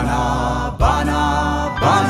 ባና ባና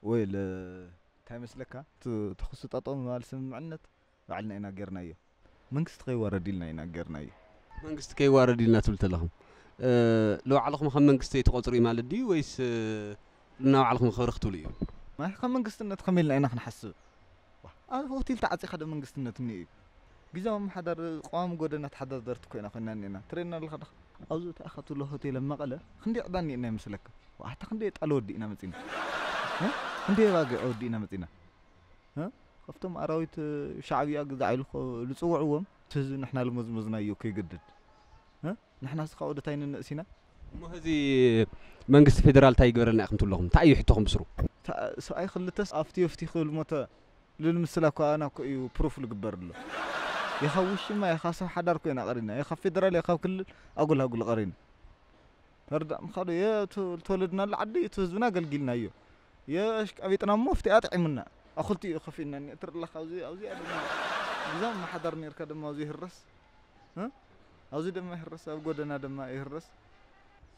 ወይ እንታይ መስለካ? እቲ ተኹሲ ጠጠው ምባል ስምምዕነት ባዕልና ኢና ጌርናዮ። መንግስቲ ከይዋረድ ኢልና ኢና ጌርናዮ። መንግስቲ ከይዋረድ ኢልና ትብል ተለኹም፣ እ፣ ንባዕልኹም ከም መንግስቲ ትቆጽሩ እዩ ማለት ድዩ? ወይስ፣ እ፣ ንባዕልኹም ክብሪ ክትብሉ እዩ? ማይ ከም መንግስትነት ከመይ ኢልና ኢና ክንሓስብ? ዋ፣ ኣብ ሆቴል ተዓጺኻ ዶ መንግስትነት እኒኦ እዩ? ግዜ ምምሓዳር ቀዋሚ ጎደና ተሓዳደርቲ ኮይና ኮይና እኒና። ትርእየና ኣለኻ ዶ? ኣብዚ ተኣኻ ትብሎ ሆቴል ኣብ መቐለ ክንደይ ዕዳ እኒኤና ይመስለካ? ዋ፣ ኣታ ክንደይ ጣል ወዲእና መጺና? እ? ክንደይ ባጊዕ ወዲእና መጺና? እ? ካብቶም ኣራዊት ሻዕብያ ግዛዕ ኢሉ ዝጽውዕዎም፣ እቲ ህዝቢ ንሕና ልመዝመዝናዮ ከይገድድ። እ? ንሕና ስኻ ወደታይ ንንእስ ኢና? እሞ ሕዚ መንግስቲ ፌደራል እንታይ ይግበረልና ኢኹም ትብለኹም? እንታይ እዩ ሕቶኹም ብስሩ? እታ ሰብኣይ ክልተስ ኣፍትዮ ፍትዩ ክብል ሞተ ልል ምስላ እኮ ኣና እኮ እዩ ፕሩፍ ልግበር ኣሎ። የኻብ ውሽማ፣ የኻ ሰብ ሓዳር ኮይና ቀሪና፣ የኻብ ፌደራል፣ የኻብ ክልል ኣጉል ኣጉል ቀሪና። ተርዳእ ምኻዶ፣ የ-፣ ቱ-፣ ልተወለድናሉ ዓዲ፣ እቲ ህዝብና ኣገልጊልናዮ። የሽቃቢጥና እሞ ፍትያ ጥዒሙና። ኣኹልቲ እዩ ከፊእና እኒኦ። ትርኢ ኣለኻ፣ ኣብዚ፣ ኣብዚ ኣድማ ግዛም መሓዳር ነርካ ድማ ኣብዚ ይህረስ። እ? ኣብዚ ድማ ይህረስ፣ ኣብ ጎደና ድማ ይህረስ።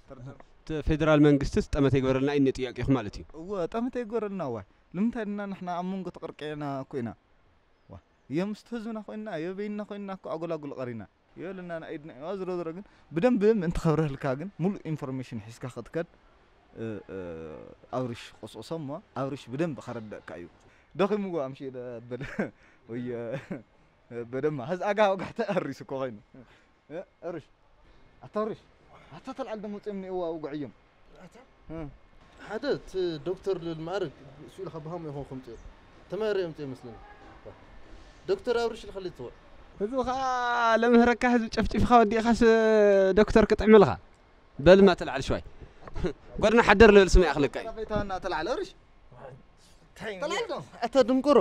ተርዳእ። እቲ ፌደራል መንግስትስ ጠመተ ይግበረልና እዩ ጥያቄኹም ማለት እዩ? እወ፣ ጠመተ ይግበረልና። ዋይ፣ ንምንታይ ድና ንሕና ኣብ መንጎ ተቐርቂዕና እኮ ኢና? ዋ፣ የምስቲ ህዝብና ኮይንና፣ የበይንና ኮይንና እኮ ኣጎላጉል ቀሪና። የብልና ንኣይድና እዩ። ዝሮ ዝሮ ግን ብደንብ ምእንቲ ከብረህልካ ግን ሙሉእ ኢንፎርሜሽን ሒዝካ ክትከድ፣ እ፣ እ፣ ኣብርሽ ቆስቆሶ እሞ ኣብርሽ ብደንብ ከረደእካ እዩ። ደኺምዎ ኣምሽኡ ደ በለ ወይ፣ እ፣ በደማ ህዝ ኣጋ ወጋሕተ ኣሪሱ እኮ ኮይኑ። እ፣ ኣርሽ። ኣታ ኣርሽ። ኣታ ተልዓል ደሞ ጽም ንእዋ ውግዕዮም። ኣታ? እ። ሓደ እቲ ዶክተር ልል ማዕረግ እሱ ኢልካ ብሃሙ ኢኹም ከምጽኡ። ተማሪ እዮም ጽኡ ይመስለኒ። ዶክተር ኣብርሽ ኢልካ ልትወ። ህዝቢ ኸኣ ለምህረካ ህዝቢ ጨፍጪፍካ ወዲእኻስ ዶክተር ክጥዕመልኻ። በልማ ተልዓል ሽዋይ። ጎድና ሓደር ልብል ስም ይኣኽለካ እዩ። ፈይታና ተልዓል ኣርሽ። ተላልዶ? ኣታ ድንቆሮ።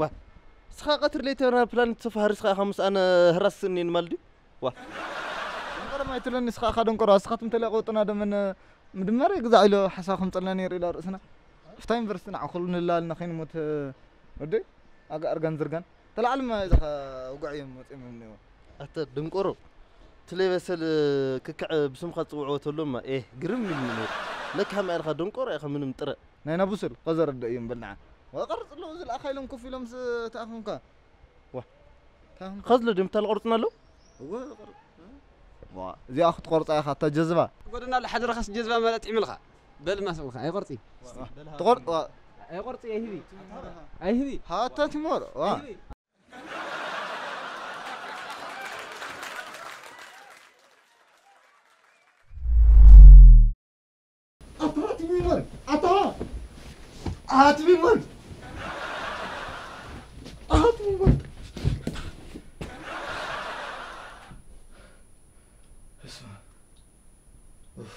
ዋ። ስኻ ቀትሪ ለይተና ፕላኔት ሶፋ ሃሪስካ ኢኻ ምስ ኣነ ህራስ ስኒ ንማል ድዩ? ዋ። ድንቆሮ ማይ ትለኒ ስኻ ኢኻ ድንቆሮ። ኣስኻትም ተለቆጥና ደመን ምድማር ግዛዕ ኢሎ ሓሳብ ከምጸልና ነይሩ ኢላ ርእስና። ፍታ ዩኒቨርሲቲ ንዓ ኩሉ ንላልና ከይንሞት ወደይ ኣጋ ኣርጋን ዝርጋን። ተላዓልማ ኢኻ ውጉዕ እዮም መጺኦም እኒኦ። ኣታ ድንቆሮ። ትለይ በሰል ክክዕ ብስምካ ጽውዕዎ ተሎማ። ኤህ፣ ግርም ኢልኒ ነይሩ። ለካ ሃምኣ ኢልካ ድንቆሮ ኢኻ ምንም ጥረ። ናይና ቡስል፣ ኸዘረደ እዮም በል ንዓ። ወቐርጽ ኣለዉ ዝለኣኻ ኢሎም ኮፍ ኢሎም ስ-፣ ተኣኹምካ። ዋ። ተኣኹምካ። ኸዝሎ ድም ታል ቆርጽና ኣለዉ? እወ፣ ቐር-፣ ዋ፣ እዚኣ ክትቆርጻ ኢኻ፣ እታ ጀዝባ። ጎደና ኣሎ፣ ሓደረኻስ ጀዝባ ማለት ይምልኻ። በል ማሰብካ፣ ኣይቆርጺ። ትቆርጽ፣ ዋ። ኣይቆርጺ፣ ኣይህቢ። ኣይህቢ። ሃታ ትሞር፣ ዋ። ኣይህቢ። ኣታ ኣትቢሞን፣ ኣታ ኣትቢሞን፣ ኣትቢሞን። እስማ። ኡፍ።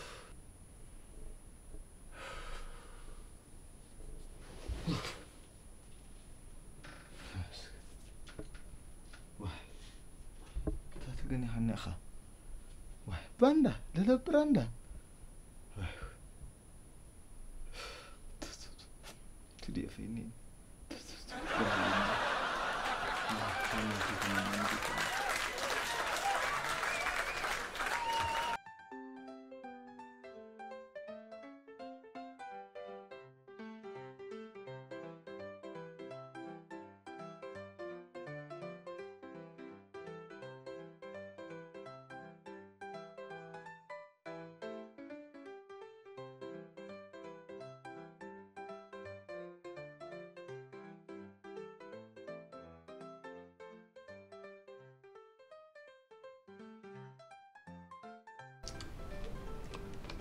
ዋይ፣ እንታይ ትገኒኻኒ ኢኻ? ዋይ፣ ባንዳ፣ ለለብራንዳ። ዋይ። ትዲኤፍ እኒ።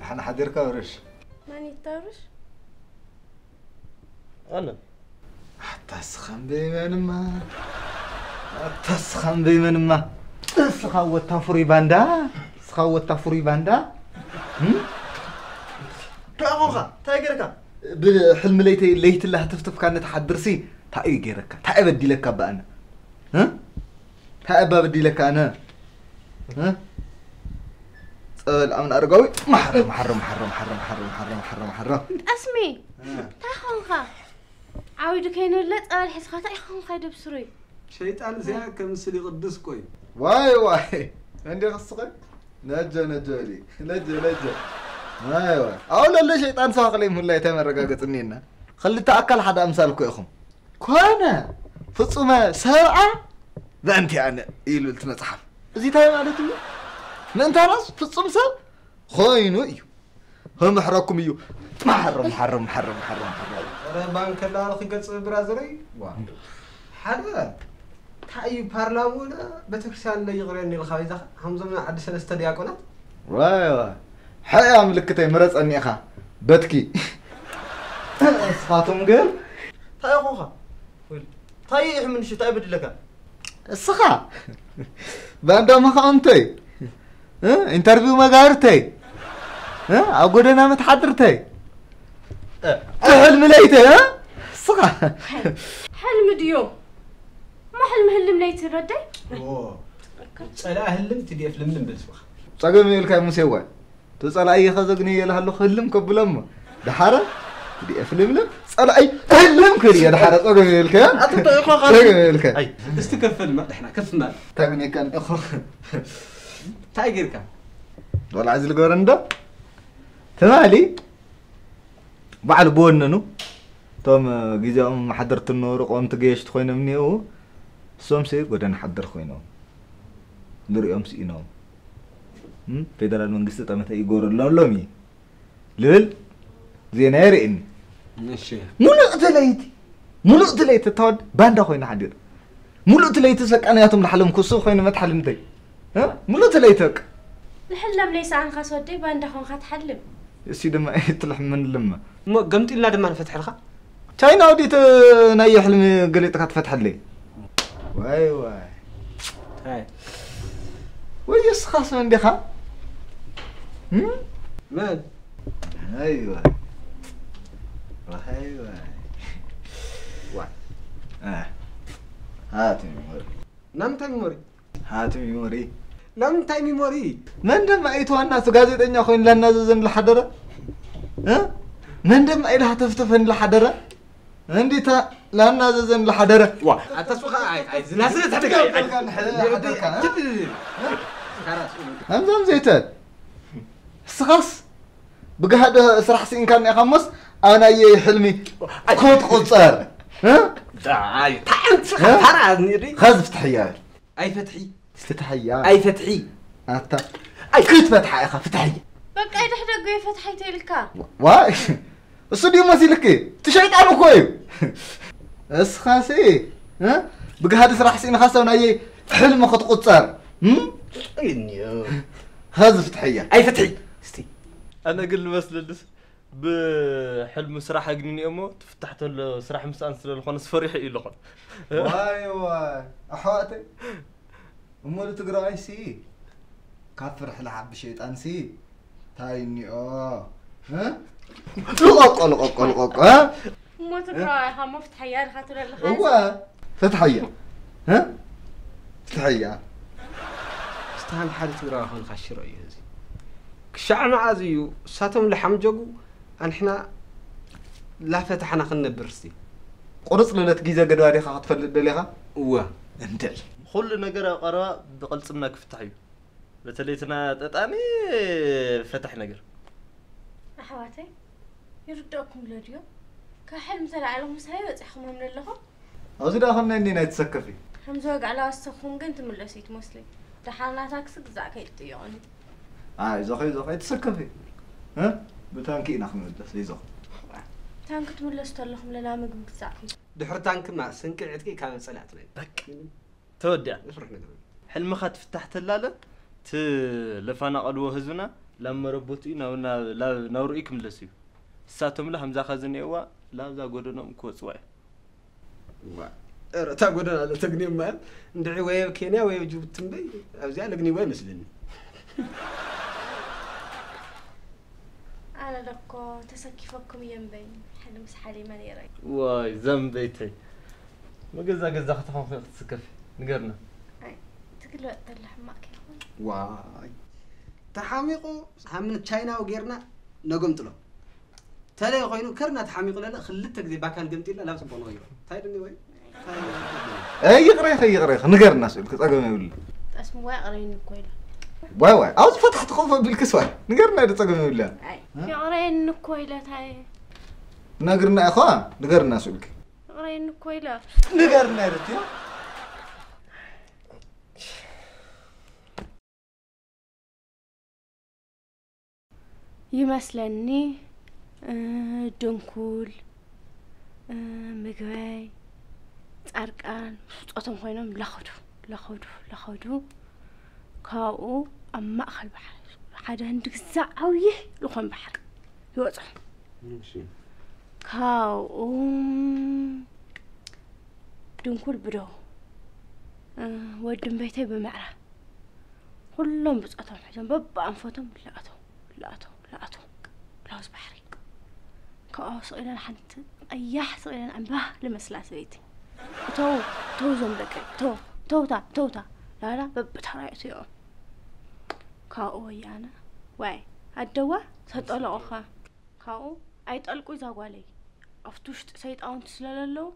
ደሓን ሓዲርካ ብርሽ? መን ይታርሽ? ኣነ ኣታ ስኻን በይመንማ ኣታ ስኻን በይመንማ እስኻ ወታ ፍሩይ ባንዳ እስኻ ወታ ፍሩይ ባንዳ እንታይ ኣኾንካ እንታይ ገርካ ብሕልሚ ለይተይ ለይትላ ትፍትፍካ ነትሓድርሲ እንታይ እዩ ገይረካ እንታይ በዲለካ በኣነ እንታይ ኣባ በዲለካ ኣነ ጸበል ኣምና ኣረጋዊ ማሕረ ማሕረ ማሕረ ማሕረ ማሕረ ማሕረ ማሕረ ማሕረ ማሕረ ጠስሚ እንታይ ኾንካ ዓዊዱ ከይንለ ጸበል ሒዝካ እንታይ ኾንካ ይደብስሩይ ሸይጣን እዚኣ ከምስል ይቕድስ ቆይ ዋይ ዋይ እንዴ ክስኸ ነጀ ነጀ ሊ ነጀ ነጀ ዋይ ዋይ ኣው ለለ ሸይጣን ሰው ክለይ ሙላይ ተመረጋገጽ እኔና ክልተ ኣካል ሓደ ኣምሳል ኮ ኢኹም ኮነ ፍጹመ ሰብኣ ዘእንቲ ኣነ ይብል እቲ መጽሓፍ እዚ እንታይ ማለት እዩ ምእንታናስ ፍጹም ሰብ ኮይኑ እዩ ክምሕረኩም እዩ ማሕረም ሓረም ሓረም ሓረም ሓረም ረ ባንከላ ክገጽ ብራዘረይ ዋ ሓደ እንታይ እዩ ፓርላማ ወላ ቤተክርስትያን ለይቕርየኒ ኢልካ ይዛ ከምዞም ዓዲ ሰለስተ ዲያቆናት ዋይ ዋይ ሓያ ምልክተይ ምረጸኒ ኢኻ በትኪ እስኻቶም ግን እንታይ ኾንካ እንታይ ይሕምንሽ እንታይ በድለካ እስኻ ባንዳ መኻውንተይ እ? ኢንተርቪው መጋብርተይ እ? ኣብ ጎደና መትሓድርተይ ትሕልሚ ለይተይ እ? እስኻ ሕልሚ ድዮ እሞ ሕልሚ ህልም ለይቲ ረዳይ ጸላእ ህልም ትድየፍ ልምልም በልስኻ ጸገም ይብልካ ሙሴዋ ተጸላእየ ከዘግንየ ለሃለኹ ህልም ከብሎ እሞ ደሓረ ትድየፍ ልምልም ጸላእይ ህልም ክብል እየ ደሓረ ጸገም ይብልካ ጸገም ይብልካ እስቲ ከፈል ማ ድሕና ከፍ ማል ታግኔካ እንዲኹ እንታይ ጌርካ ወላ እዚ ልገበረ እንዶ ትማሊ ባዕሉ ብወነኑ እቶም ግዜኦም ሓደርቲ ነበሩ ቆምቲ ገየሽቲ ኮይኖም እኒአው እሶምሲ ጎደን ሓደር ኮይኖም ንሪኦም ስኢኖም ፌደራል መንግስቲ ጠመተ ይገብረሎም ሎሚ ልብል ዜና የርእኒ እሺ ሙሉእ ትለይቲ ሙሉእ ትለይቲ ተወድ ባንዳ ኮይኑ ሓዲር ሙሉእ ትለይቲ ሰቃንያቶም ላሕሎም ክሱ ኮይኑ መትሓልምተይ ሙሉእ ትለይቲ በቃ ንሕለም ለይሰኣንካ ሰወደይ ባንዳ ኾንካ ትሓልም እሲ ድማ ትልሕምን ልማ እሞ ገምጢልና ድማ ንፈትሐልካ ቻይና ወዲት ናይ ሕልሚ ገሊጥካ ትፈትሐለይ ዋይ ዋይ ታይ ወይ እስኻስ እንዲኻ መን ኣይዋ ኣይዋ ዋ ሃቲ ሚሞሪ ናምንታይ ሚሞሪ ሃቲ ሚሞሪ ናምንታይ ሚሞሪ መን ደማ ኢትዋና እቲ ጋዜጠኛ ኮይኑ ላናዘዘን ዝሓደረ መን ደማ ኢላ ሃተፍተፈን ዝሓደረ እንዲታ ላናዘዘን ዝሓደረ ኣተስፋ ዝናስለ ከምዞም ዘይተል እስኻስ ብጋህደ ስራሕ ስኢንካ እኒኻ እሞስ ኣናየይ ሕልሚ ክትቁፀር ኸዚ ፍትሕያ ኣይፈትሒ ፍትሕያ ኣይፈትሒ ኣታ ክትፈትሓ ኢኻ ፍትሕያ በቃ ይድሕደጎ ይፈትሓይ ተይልካ ዋይ እሱ ድዩ መሲልኪ እቲ ሸይጣን እኮ እዩ እስኻሲ ብጋህዲ ስራሕ ስኢንኻ ሰብ ናየይ ሕልሚ ክትቁፀር ኸዚ ፍትሐያ ኣይፍትሒ እስቲ ኣነ ግን ልመስለልስ ብሕልሚ ስራሕ ኣግኒኒ እሞ ትፍታሕ ተሎ ስራሕ ምስኣን ስለ ዝኾነ ስፈሪሑ እዩ ኣለኹን ዋይ ዋይ ኣሕዋተይ እሞ ንትግራዋይሲ ካብ ፍርሒ ለሓቢ ሸይጣንሲ ታይ እኒኦ ልቐቆ ልቐቆ ልቐቆ እሞ ትግራዋይ ኢኻ እሞ ፍትሓያ ኢኻ ትብለልኻ እዋ ፍትሓያ ፍትሓያ ስተሃን ሓደ ትግራዋይ ኾንካ ሽሮ እዩ እዚ ክሻዕ መዓዝ እዩ እሳቶም ለሓምጀጉ ኣንሕና ላፈታሕና ክንነብር እስቲ ቁርፅ ልለት ጊዜ ገድባ ዲኻ ክትፈልጥ ደሊኻ እወ እንድዒ ኩሉ ነገር ኣብ ቀረባ ብቕልፅምና ክፍታሕ እዩ በተለይ ትና ጠጣሚ ፈታሕ ነገር ኣሕዋተይ ይርደእኩም ዶ ድዮ ካብ ሕልሚ ተላዒልኩም ምሳይ በፂሕኹሞም ዘለኹም ኣብዚ ደኣ ኸም ናይ እንዲና ኣይትሰከፊ ከምዚ ወግዕላ ወሰኹም ግን ትምለሱ እዩ ትመስለይ ደሓር ናታ ክስግዛእ ከይትጥየቑኒ ኣይዞኸ ይዞኸ ኣይትሰከፊ እ? ብታንኪ ኢና ክንምለስ ይዞኸ ታንኪ ትምለሱ ተለኹም ለላ ምግቢ ግዛእ ከይዱ ድሕሪ ታንክማ ስንቂ ዕጥቂ ካብ ጸላእትና እዩ በቃ ተወዲኣ ዘፍርሕ ነገር እዩ ሕልምኻ ትፍታሕ ተላለ ትለፋናቐልዎ ህዝብና ላብ መረቦትኡ ናብ ናብ- ላብ ናብ ርእዩ ክምለስ እዩ። እሳቶም ላ ከምዛ ኸዚ እኒአዋ ላብዛ ጎደኖም ክወፅዋ እዩ። ዋ፣ ኧረ እታ ጎደና ዶ ተግንዮም ማያም እንድዒ ወይ ኣብ ኬንያ ወይ ኣብ ጅቡቲ እምበይ ኣብዚኣ ለግንይዋ ይመስለኒ። ኣነ ደኮ ተሰኪፈኩም እየ እምበይ፣ ሕልምስ ሓሊመ ነይረ። ዋይ ዘንበይተይ፣ መገዛ ገዛ ከተኾንኩ ክትስከፊ ንገርና። ትግልበጥ ተላ ሕማቅ ከይኾን። ዋይ፣ ተሓሚቑ ሃምነት ቻይናዊ ጌርና ነጎምጥሎ። ተለይ ኮይኑ ከርና ተሓሚቑ ለለ ክልተ ግዜ ባካል ገምጢልና ናብ ጽቡቕ ንቕይሮ። እንታይ ድኒ ወይ? ይቕሬኸ ይቕሬኸ ንገርና ስእልክ ጸገም የብሉ። ጠስምዋ ይቕረይኒ እኮ ኢላ። ዋይ ዋይ ኣብዚ ፈታሕቲ ኮፍ ኣቢልክስ ዋይ ንገርና ዶ ጸገም የብላ። ይቕረየኒ እኮ ኢለታይ። ነግርና ኢኻ ንገርና ስእልክ። ይቕረየኒ እኮ ኢላ። ንገርና ይርትዮ። ይመስለኒ ድንኩል፣ ምግበይ፣ ፃርቃን፣ ብጾቶም ኮይኖም ለኸዱ ለኸዱ ለኸዱ ካብኡ ኣብ ማእኸል ባሕሪ ሓደ ህንዲ ግዛዕ ዓብዪ ዝኾን ባሕሪ ይወፅሑ። ካብኡ ድንኩል ብደው፣ ወዲ እምበይተይ ብምዕራብ ኩሎም ብጾቶም ሒዞም በብኣንፈቶም ላእተው ላእተው ላእተው ላውዝ ባሕሪ። ካብኡ ስቕ ኢለን ሓንቲ ቀያሕ ስቕ ኢለን ዕምባባ ልመስላ ሰበይቲ እተው እተው ዞም ደቂ እተው እተውታ እተውታ ላላ በብተራይ እትኦም ካብኡ ወይ ኣነ ዋይ ኣደዋ ተጠለቑኻ ካብኡ ኣይጠልቁ እዛ ጓለይ ኣብቲ ውሽጢ ሰይጣውንቲ ስለለለዉ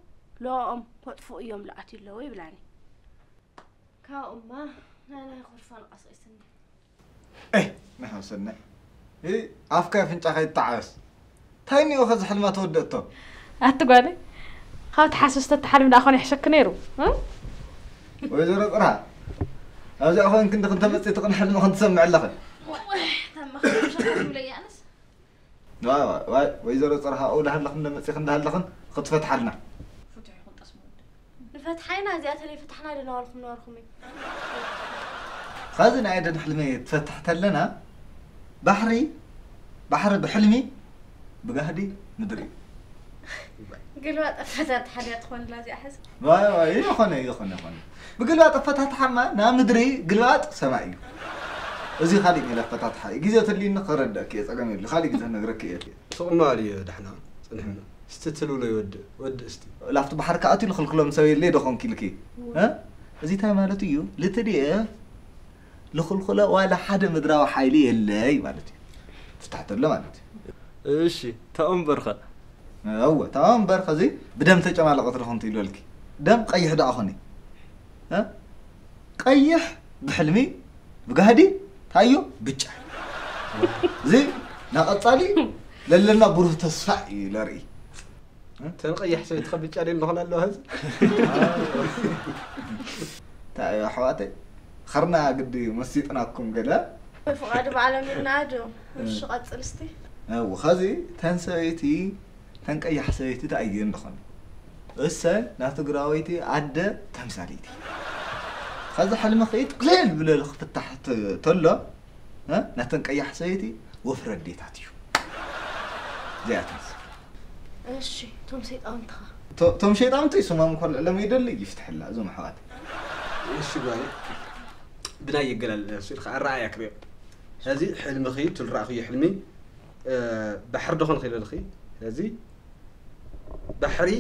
ለኦም ከጥፍኡ እዮም ለኣትዩ ኣለዉ ይብላኒ። ካብኡማ ናናይ ኹርፋን ቀስቂስኒ። ኤህ ናሃው ሰናይ፣ ኣፍካ ኣፍንጫኻ ይተዓበስ። እንታይ እኒኦ ኸዚ ሕልማ ተወደእቶ? ኣቲ ጓለይ፣ ካብ ተሓስስ ተተሓልም ደኣ ኾነ ይሕሸኪ ነይሩ። ወይዘሮ ጥራ ኣብዚኣ ኾንክ እንዲ ክንተመፅእ ትቕን ሕልሚ ክንትሰምዕ ኣለኽን። ታማኸ ትብለይ ኣነስ ዋይ ዋይ ዋይ ወይዘሮ ጽርሃ ኦ ዳሃለኽን መጺኽ እንዳሃለኽን ክትፈትሓልና። ንፈትሓይና እዚኣተን ይፈትሓና ዶ ናበልኩም ነበርኩም እዩ። ኻዚ ናይ ደን ሕልሚ ትፈትሕ ተለና ባሕሪ ባሕሪ ብሕልሚ ብጋህዲ ምድሪ እዩ። ግልባጥ ኣፈታት ሓድያ ትኾንላ እዚኣ ሕዚ ዋይ ዋይ ይኾነ ይኾነ ይኾነ ብግልባጥ ኣፈታትሓማ ናብ ምድሪ ግልባጥ ሰማይ እዩ። እዚ ካሊእ ሜላ ኣፈታትሓ እዩ። ግዜ ተልዩኒ ከረድኣኪ እየ ጸገም የብሉ ካሊእ ግዜ ክነግረኪ እየ። ስቕ ምባል እዩ ዳሕና ጽንሕና። እስቲ ትልብሎ ይወድእ ወድእ እስቲ። ላፍቲ ባሕሪ ክኣትዩ ልኽልክሎም ሰብ የለይ ዶ ኾንኪ ኢልኪ? እ? እዚ እንታይ ማለት እዩ? ልትድኤፍ ልኽልኽሎ ዋላ ሓደ ምድራዊ ሓይሊ የለይ ማለት እዩ። ፍታሕ ተሎ ማለት እዩ። እሺ ታኦም በርኸ? እወ ታኦም በርኸ እዚ ብደም ተጨማለቐት ዶ ኾንቲ ኢሎልኪ? ደም ቀይሕ ደኣ ኾኒ? እ? ቀይሕ ብሕልሚ ብጋህዲ ታዮ ብጫ እዚ ናቐጻሊ ለለና ብሩህ ተስፋ እዩ ለርኢ። ተን ቀያሕ ሰበይትኸ ብጫ ደን ዝኾና ኣለዋ ህዝ እንታይ እዩ ኣሕዋተይ ኸርና ግዲ መሲጥናኩም ገለ ፍቓድ በዓሎም ይናዶ እሺ ቀጽል እስቲ እው ኸዚ ተን ሰበይቲ ተን ቀያሕ ሰበይቲ ተኣየን ዝኾነ እሰን ናትግራወይቲ ኣደ ተምሳሊቲ ኸዚ ሕልሚ ኸይድ ቅልል ብለል ክፍታሕ ተሎ ናተን ቀያሕ ሰበይቲ ወፍሪ ኣዴታት እዩ። እዚኣተንስ። እሺ፣ እቶም ሰይጣውንትኻ። እቶም ሰይጣውንቲ ስሞም እኮ ልዕሎም ይደሊ ይፍትሐላ እዞም ኣሕዋት። እሺ ጓይ ብናይ የገላል እሱ ኢልካ ኣረኣያ ክሪኦ። ሕዚ ሕልምኺ ትልራእኽዮ ሕልሚ ባሕሪ ዶ ኾን ኺለልኺ ሕዚ ባሕሪ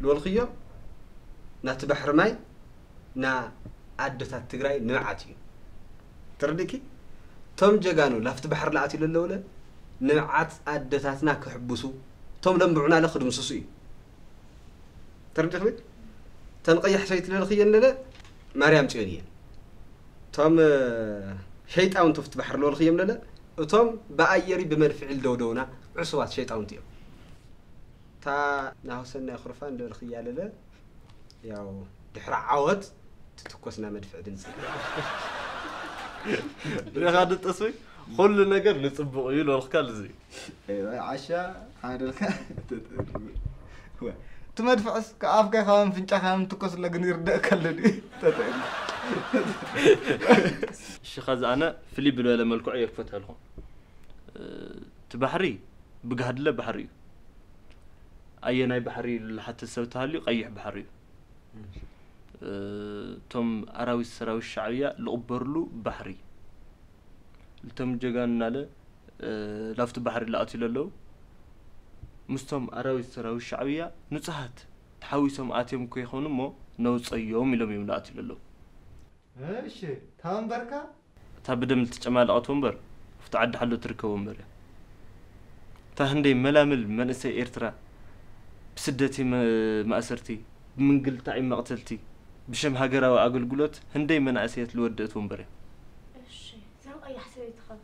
ልበልኽዮ ናቲ ባሕሪ ማይ ና ኣደታት ትግራይ ንብዓት እዩ። ተረዲእኪ? እቶም ጀጋኑ ላፍቲ ባሕሪ ለኣትዩ ለለውለ ንብዓት ኣደታትና ክሕብሱ እቶም ለንብዑናለ ክድምስሱ እዩ። ተረዲእክኒ? እተን ቀያሕ ሰይቲ ለልኽየን ለለ ማርያም ፅዮን እየን። እቶም ሸይጣውንቲ ፍቲ ባሕሪ ለልኽዮም ለለ እቶም ብኣየሪ ብመድፍዒ ልደውደውና ዕሱባት ሸይጣውንቲ እዮም። እታ ናሁሰናይ ኹርፋን ልበልኽያ ለለ ያው ድሕሪ ዓወት ትትኮስና መድፍዕ ድምፂ ሪኻ ድጠስዊ ኩሉ ነገር ንፅቡቕ እዩ ልበልኽካ ልዚ ዓሻ ሓደልካ እቲ መድፍዕስ ከኣፍካ ካብ ፍንጫ ካብ ትኮስለ ግን ይርደእካ ኣሎ ድዩ ተጠቅም እሺ፣ ኸዚ ኣነ ፍልይ ብልበለ መልክዑ እየ ክፈትሐልኩም። እ፣ እቲ ባሕሪ ብጋህድለ ባሕሪ እዩ። ኣየናይ ባሕሪ ኢሉ ዝሓትት ሰብ ተሃልዩ ቀይሕ ባሕሪ እዩ። እ፣ እቶም ኣራዊት ሰራዊት ሻዕብያ ዝቕበርሉ ባሕሪ። እቶም ጀጋኑ እናለ፣ እ፣ ላፍቲ ባሕሪ ዝኣትዩ ኣለዉ። ምስቶም ኣራዊት ሰራዊት ሻዕብያ ንጹሃት ተሓዊሶም ኣትዮም እኮ ይኾኑ እሞ ነውጸዮም ኢሎም እዮም ዝኣትዩ ዘለዉ። እሺ፣ እታ ወንበርካ? እታ ብደም ዝተጨማለቐት ወንበር ኣብቲ ዓዲ ሓሎ ትርከብ ወንበር እያ። እታ ህንደይ መላምል መንእሰይ ኤርትራ ብስደት መ-፣ ማእሰርቲ፣ ብምንግልታዕ መቕተልቲ፣ ብሸም ሃገራዊ ኣገልግሎት ህንደይ መናእሰያት ዝወደእት ወንበር እያ። እሺ፣ እዛ ቀያሕ ሰበይቲ ኸ?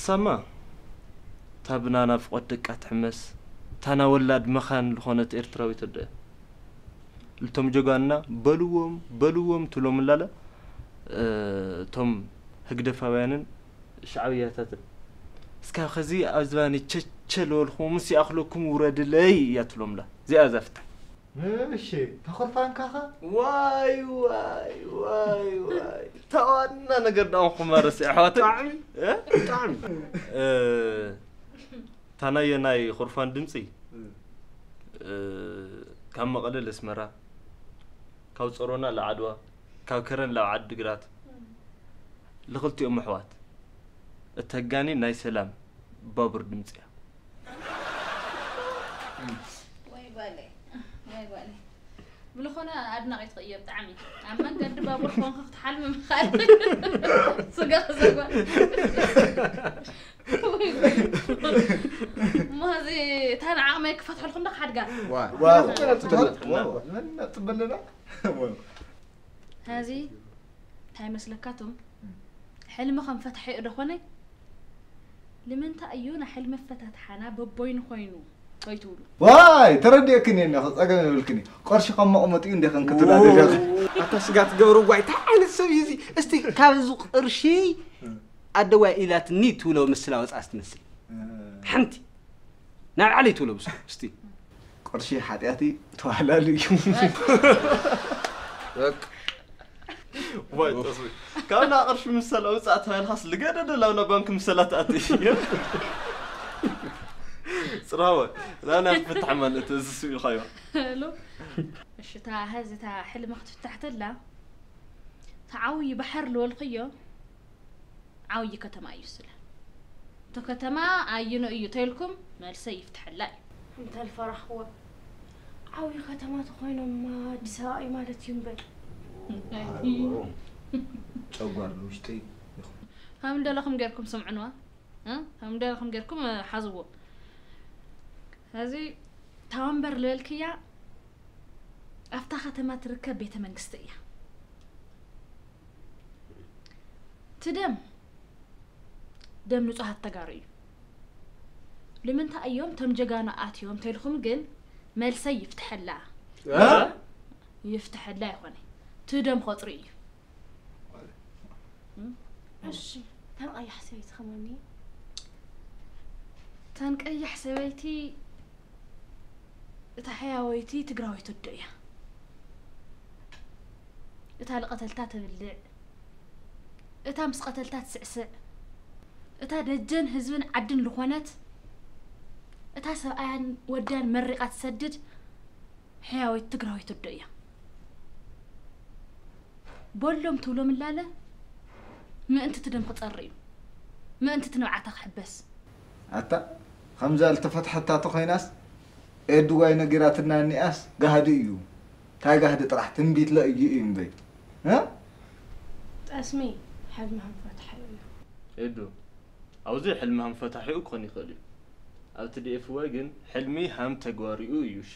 ሳማ፣ እታ ብናናፍቖት ደቃ ትሕመስ፣ እታ ናወላድ መኻን ዝኾነት ኤርትራዊት ወደ እያ። እቶም ጀጋኑና በልዎም፣ በልዎም ትብሎም ኣላ፣ እ፣ እቶም ህግደፋውያንን ሻዕብያታትን። እስካብ ኸዚ ኣብ ዝባኒ ቸቸ ልበልኹም ምስ ይኣኽለኩም ውረድለይ እያ ትብሎም ኣላ። እዚኣ እዛ ፍታሕ። እሺ፣ ተኹርፋንካኻ? ዋይ፣ ዋይ፣ ዋይ፣ ዋይ። እታ ዋና ነገር ደኣ ኹማ ረሲዐ፣ ኣሕዋተይ። ብጣዕሚ፣ እ? ብጣዕሚ። እ፣ እታ ናይ፣ ናይ ኹርፋን ድምፂ፣ እ። እ፣ ካብ መቐለ ለስመራ፣ ካብ ጸሮና ለዓድዋ፣ ካብ ከረን ላብ ዓዲ ግራት፣ ልኽልቲኦም ኣሕዋት እተጋኒ ናይ ሰላም ባቡር ድምፂ እያ። ወይ ጓለይ፣ ወይ ጓለይ። ብልኾነ ኣድናቒትኺ እየ ብጣዕሚ። ኣብ መንገዲ ባቡር ኮንኺ ክትሓልሚ ምኽኣል። ስጋ ዘጓ። ወይ ጓለይ። እሞ እዚ እታ ንዓቕመይ ክፈትሐልኩም ዶ ክሓድጋ? ዋ። ዋው። ዋው። መን ነጥብ ኣለና? ዋው። ሀዚ እንታይ መስለካቶም? ሕልሚ ከም ፈታሒ ዶ ኾነ? ንምንታይ እዩ ናይ ሕልሚ ፈታትሓና በቦይኑ ኮይኑ? ከይትብሉ። ዋይ፣ ተረዲእክኒ እየ፣ ጸገም የብልክኒ። ቅርሺ ከም መቐመጢኡ እንደ ከን ክትረዳደጋ። ኣታ ስጋ ትገብሩ፣ ዋይ፣ እንታይ ዓይነት ሰብ እዩ እዚ? እስቲ ካብዚ ቅርሺ ኣደዋይ ኢላትኒ ትብሎ ምስላ ወጻ ትመስል። ሓንቲ። ናብ ላዕሊ ትብሎ ብስ-፣ እስቲ። ቅርሺ ሓጢኣቲ ተዋህላሉ እዩ። በቃ። ዋይ፣ ጠስሚ። ካብ ና ቅርሺ ምሰል ኣውጻእ ተባሂልካስ ልገደደ ላብ ና ባንክ ምሰላ ትኣቲ። ጽራወ፣ ላና ፍትሕ ማለት እዚ ስኡ ኢልካዮ። ሄሎ። እሺ፣ እታ ሀዚ እታ ሕልሚ ክትፍታሕ ተላ፣ እታ ዓብዪ ባሕር ልበልክዮ፣ ዓብዪ ከተማ እዩ ስለ። እቲ ከተማ ኣየኖ እዩ ተልኩም፣ መልሰ ይፍትሐላ እዩ። እንተ ልፈራኽዎ፣ ዓብዪ ከተማ ተኾይኖማ ኣዲስ ኣበባ እዩ ማለት እዩ እምበር። ጨጓር ንውሽጠይ ይኹን። ከም ደለኹም ጌርኩም ስምዕንዋ፣ እ? ከም ደለኹም ጌርኩም፣ እ፣ ሓዝዎ። ስለዚ፣ እታ ወንበር ልበልክያ፣ ኣብታ ከተማ ትርከብ ቤተ መንግስቲ እያ። እቲ ደም፣ ደም ንጹሃት ተጋሩ እዩ። ንምንታይ እዮም እቶም ጀጋኑ ኣትዮም ተልኩም ግን መልሰይ ይፍትሐላ። እ? ይፍትሐላ ይኾነ። እቲ ደም ኸጽሪ እዩ። እም? እሺ፣ እታ ቀያሕ ሰበይቲ ከማኒ? እተን ቀያሕ ሰበይቲ፣ እታ ሕያወይቲ ትግራወይቲ ወዶ እያ። እታ ልቐተልታ ትብልዕ፣ እታ ምስ ቀተልታ ትስዕስዕ፣ እታ ደጀን ህዝብን ዓድን ልኾነት፣ እታ ሰብኣያን ወዳን መሪቓ ትሰድድ ሕያወይቲ ትግራወይቲ ወዶ እያ። በሎም ትብሎም እላለ፣ ምእንቲ እቲ ደም ክጸሪ እዩ። ምእንቲ እቲ ንብዓታ ክሕበስ። ኣታ፣ ከምዛ ልተፈትሐታ ተኾይናስ፣ ኤዱ ዋይ ነጊራትና እኒኣስ፣ ጋህዲ እዩ። ታይ ጋህዲ ጥራሕ፣ ትንቢት ለ እዩ እዩ እምበይ። እ? ጠስሚ፣ ሕልሚ ከም ፈትሐ እዩ። ኤዱ፣ ኣብዚ ሕልሚ ከም ፈታሒኡ ክኾን ይኽእል እዩ። ኣብ ቲ ዲ ኤፍ ዋይ ግን ሕልሚ ሃም ተግባሪኡ እዩ፣ እሺ?